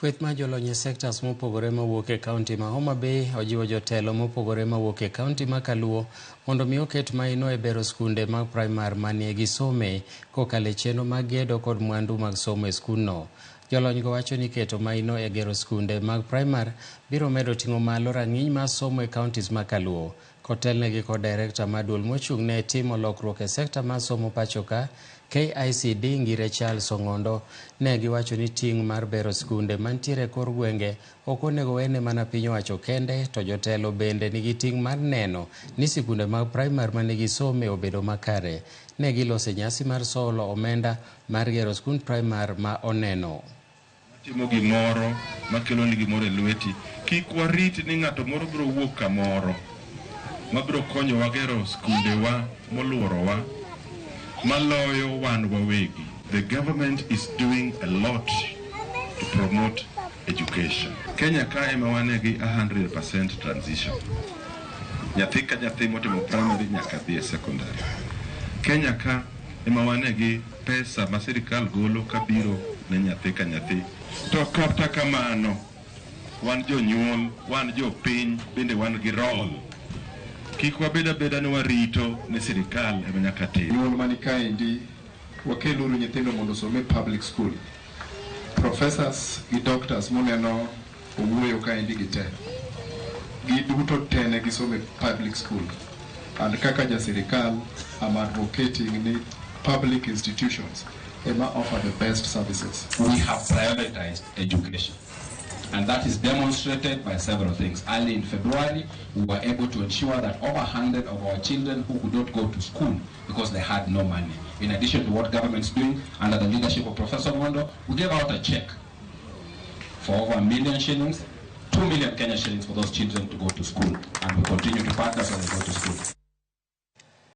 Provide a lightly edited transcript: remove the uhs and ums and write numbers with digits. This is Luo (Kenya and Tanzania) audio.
Kweth mar jolony e sectors mopogore mawuok e kaunti ma Homa Bay ojiwo jotelo mopogore mawuok e kaunti ma Kaluo mondo mi oket maino e bero skunde mag primar manie gisome kokalo e chenro mag gedo kod mwandu mag somo e skundno. Jolonygo wacho ni keto maino e gero skunde mag primar biro medo ting'o malo rang'iny mar somo e counties ma Kaluo. Kotelnegi kod director mar duol mochung' ne timo lokruok e sekta mar somo pachoka KICD Ngire Charles Ong'ondo ne giwacho ni ting' mar bero skunde mantiere e kor gwenge ok onego wene mana piny owacho kende to jotelo bende nigi ting' mar neno ni sikunde mag primar mane gisome obedo makare. Ne gilose nyasi mar solo omenda mar gero skund primar ma oneno. Timo gimoro makeloni gimoro e lweti, kik warit ni ng'ato moro biro wuok kamoro mabiro konyowa gero skundewa moluorowa maloyo wan wawegi. The government is doing a lot to promote education. Kenya ka ema wane gi 100% transition. Nyathi ka nyathi motimo primary nyaka dhi e secondary. Kenya ka ema wane gi pesa ma sirikal golo kabiro ne nyathi ka nyathi. To kata kamano, wan jonyuol, wan jopiny bende wan gi role. Kik wabed abeda ni warito ni sirikal ema nyaka tim. Nyuol mani kaendi wakeluru nyithindo mondo osom e public school. Professors gi doctors muneno owuoyo kaendi gi te. Giduto te ne gisomo e public school. And kaka ja sirikal, I'm advocating ni public institutions ema offer the best services. We have prioritized education. And that is demonstrated by several things. Early in February, we were able to ensure that over 100 of our children who could not go to school because they had no money. In addition to what government's doing, under the leadership of Professor Mondo, we gave out a check for over 1 million shillings, 2 million Kenya shillings for those children to go to school. And we continue to partner so they go to school.